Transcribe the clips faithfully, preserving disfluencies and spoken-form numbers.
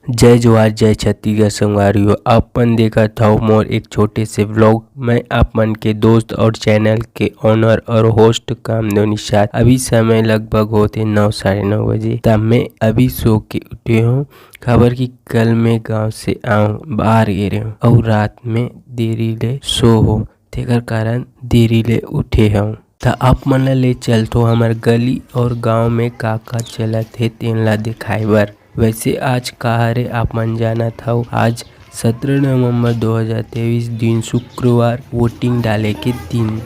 जय जोहार, जय छत्तीसगढ़ संगवारी हो। आप मन देखत हव मोर एक छोटे से vlog। मैं आप मन के दोस्त और channel के owner और host कामदेव निषाद। अभी समय लगभग होथे नौ, साढ़े नौ बजे। तब मैं अभी सो के उठे हूँ, काबर कि कल मैं गांव से आऊँ, बाहर गे रहे हूँ और रात में देरी ले सो हो, तेकर कारण देरी ले उठे हूँ। त आप मन ला ले चलथो हमर गली और गांव में का का चलत हे तेन ला दिखाए बर। वैसे आज का हरे आप मन जानत हव, आज सत्रह नवंबर दो हज़ार तेईस, दिन शुक्रवार, voting डाले के दिन।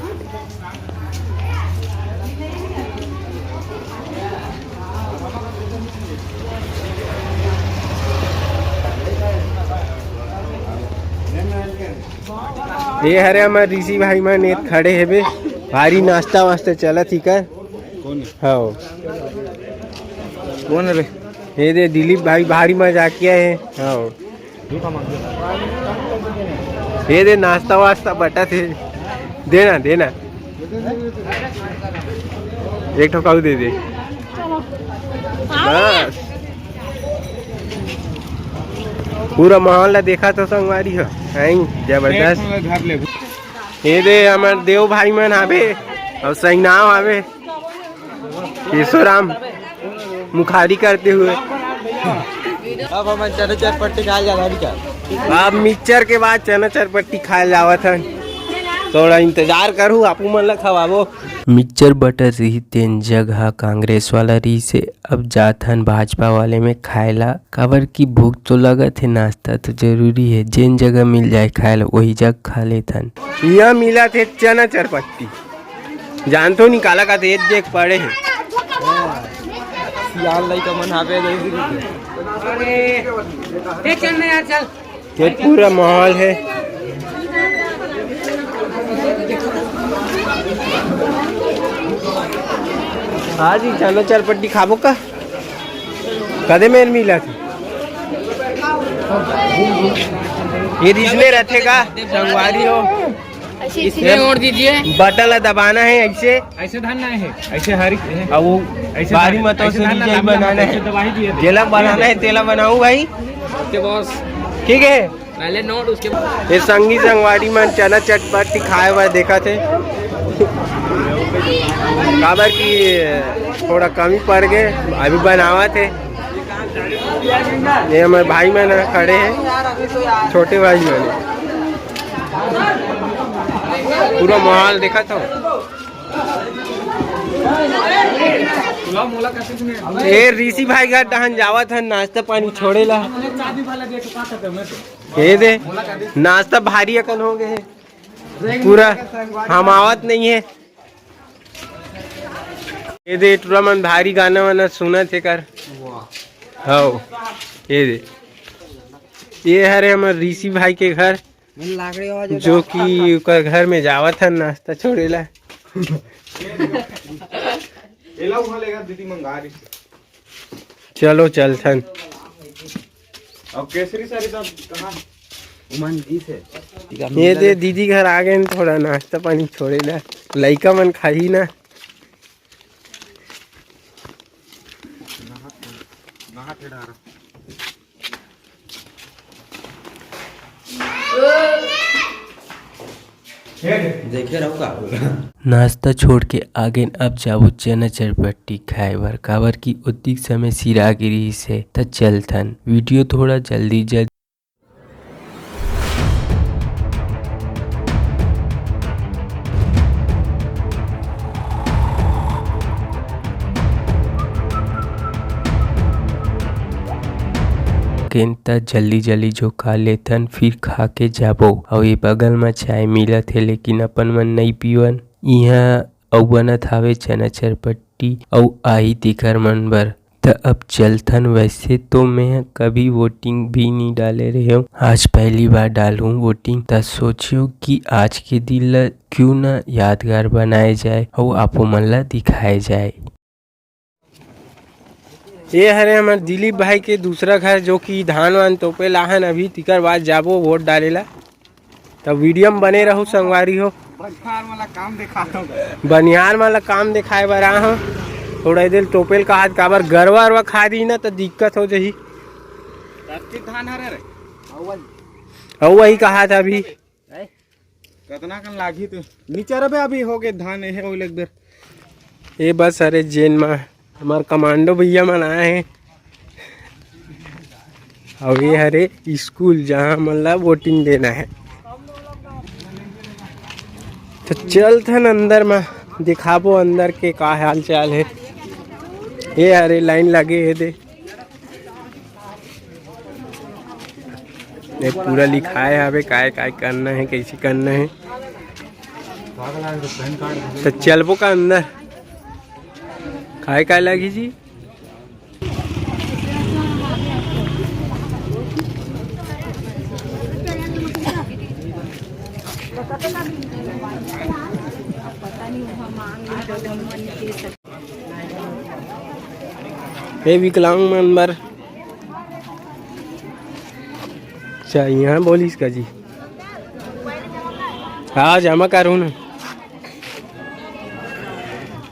ये हरे हमर ऋषि भाई मन ये खड़े हेबे, भारी नाश्ता वास्ता चलत ही कर। कौन है? हाँ। कौन है रे? ये दे दिलीप भाई भारी मजाकिया है। हाँ। ये दे नाश्ता वास्ता बटा थे, देना, देना। एक ठो काऊ दे दे। बस। पूरा माहौल ला देखा तो संगवारी हो। हैं, जबरदस्त। ये दे हमर देव भाई मन आवे और सैनाव आवे। केशोराम मुखारी करते हुए। अब हमन चना चरपट्टी खाए जा रहा का? अब मिक्सचर के बाद चना चरपट्टी खाए जावत हन। थोड़ा इंतजार करू, आपू मन ला खवाबो। मिक्सचर बटत रही तेन जगह कांग्रेस वाला रही से, अब जात हन भाजपा वाले में खाए ला, काबर कि भूख तो लगत हे, नाश्ता तो जरूरी है, जेन जगह मिल जाए खाए ला वही जगह खा लेथन। यहाँ मिलत हे चना चरपट्टी। जानथो नहीं काला का तेज देख पड़े हे। सियान लइका मन हावे जैसे कि। ए, चल ना यार, चल। ये पूरा माहौल है। आज ही चलो चरपट्टी खाबो का? कदे मेर मिला था? ये रिस में रहते का? संगवारी हो। इसमें ओढ़ दीजिए। बटन ला दबाना है ऐसे। ऐसे धरना है, ऐसे हरी है। अब वो ऐसे भारी धरना, मतों ऐसे से धरना, डिजाइन दबाना बनाना है। ऐसे दबाई दिए थे। जेला बनाना है, तेला बनाऊं भाई। ओके बॉस। ठीक है। पहले नोट, उसके बाद ये संगी संगवारी मन चना चटपटी खाए बर देखा थे। काबर कि थोड़ा कमी पड़ गए, अभी बनावा थे। ये हमारे भाई मन खड़े हैं, छोटे भाई मन। पूरा माहौल देखा था। ए ऋषि भाई घर डहन जावत हन नाश्ता पानी छोड़े ला। ये दे नाश्ता भारी अकन हो गए हे। पूरा हम आवत नहीं है। ये दे टूरा मन भारी गाना वाना सुनत हे कर। हाँ, ये दे, ये हरे हमर ऋषि भाई के घर। जो कि ओकर घर में जावत हन नाश्ता छोड़े ला। एला उहाँ लेगा दीदी मंगा रही। चलो चलथन। अब केसरी साड़ी तो कहाँ? उमन जी से। ये दे दीदी घर आ गए, थोड़ा नाश्ता पानी छोड़े ला, लइका मन खाही ना। नहा, नहा के डारा। देखे रहो का होला। नाश्ता छोड़ के आगेन, अब जाबो चना चरपट्टी खाए बर, काबर कि ओतिक समय सिरा गे रिहिस हे। त चलथन, वीडियो थोड़ा जल्दी जल्दी। केन त जल्दी जल्दी जो खा लेथन, फिर खा के जाबो। अउ ये बगल म चाय मिलत हे, लेकिन अपन मन नइ पीवन। इहाँ अउ बनत हावे चना चरपट्टी, अउ आही तेकर मन बर। त अब चलथन। वैसे तो मैं कभी वोटिंग भी नहीं डाले रहे हूँ, आज पहली बार डालूँ वोटिंग। त सोचेंव कि आज के दिन ला क्यों ना यादगार बनाए जाए अउ आपो मन ला दिखाए जाए। ये हरे हमर दिलीप भाई के दूसरा घर, जो कि धान वान तोपे लाहन अभी, तिकर बाद जाबो वोट डाले ला। तब वीडियो में बने रहू संगवारी हो। बनिहार वाला काम देखा दो। बनिहार वाला काम दिखाए बर आ हो। थोड़ा देर तोपेल का हाथ काबर गरवा अरवा खा दी ना तो दिक्कत हो जाही। कतकी धान हरे रे? अउ वही कहा था अभी। कतना कन लागही तो नीचे रबे, अभी हो गए धान, एहे ओइल एक बेर। ये बस हरे जेन मा हमार कमांडो भैया मन आए हैं। अउ ये हरे स्कूल, जहाँ हमन ला वोटिंग देना है। तो चलथन अंदर मा, दिखाबो अंदर के का हाल चाल है। ये हरे लाइन लगे है दे। ये पूरा लिखाए हवे काय काय करना है, कैसे करना है। तो चलबो का अंदर? काय काय लगी जी? हे विकलांग मन बर। अच्छा, यहाँ बोलिस का जी? हाँ, जमा करूँ ना।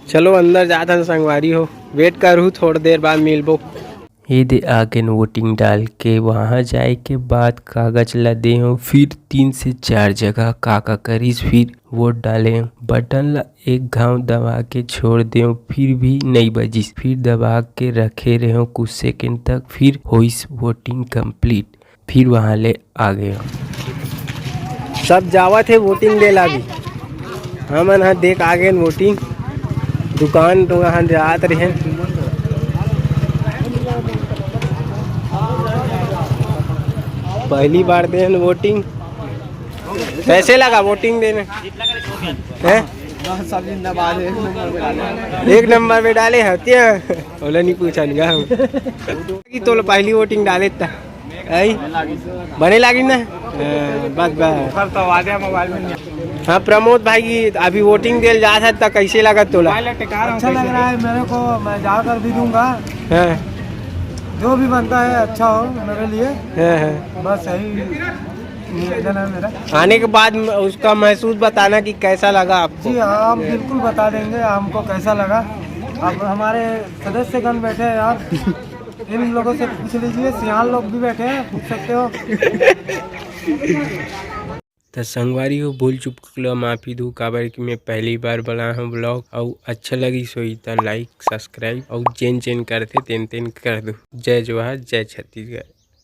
चलो अंदर जात हन संगवारी हो, वेट करू, थोड़ देर बाद मिलबो। ये दे आगेन वोटिंग डाल के वहाँ जाए के बाद कागज ला दे हो, फिर तीन से चार जगह का का करिस, फिर वोट डाले हो। बटन ला एक घाव दबा के छोड़ दे हो, फिर भी नहीं बजिस, फिर दबा के रखे रहे हो कुछ सेकंड तक, फिर होइस वोटिंग कंप्लीट। फिर वहाँ ले आ गए हो। सब जावत है वोटिंग दे ला भी। हमन हा देख आ गए वोटिंग। दुकान तो वहाँ जात रहे। पहली बार दे वोटिंग। कैसे लगा वोटिंग देने? हैं? बस सब जिंदाबाद है, एक नंबर में डाले। एक नंबर में डाले हैं, क्या? ओला नहीं पूछा नहीं हम। कि तोला पहली वोटिंग डाले था। आई? बने लागी ना? हाँ, बस, बस। ऊपर तो आवाज है मोबाइल में नहीं। हाँ, प्रमोद भाई की अभी वोटिंग देल जात है, त कैसे लगा तोला? अच्छा लग रहा है मेरे को, मैं जाकर भी दूंगा। हाँ। जो भी बनता है अच्छा हो मेरे लिए। हाँ, हाँ। बस यही निवेदन है मेरा। आने के बाद म-, उसका महसूस बताना कि कैसा लगा आपको। जी हाँ, हम बिल्कुल बता देंगे हमको कैसा लगा। अब हमारे सदस्यगण बैठे हैं यार, इन लोगों से पूछ लीजिए, सियान लोग भी बैठे हैं, पूछ सकते हो। त संगवारी हो, भूल चूक ला माफी दू, काबर कि मैं पहली बार बनाए हूँ व्लॉग, अउ अच्छा लगिस होही त लाइक, सब्सक्राइब अउ जेन जेन करथे तेन तेन कर दू। जय जोहार, जय छत्तीसगढ़।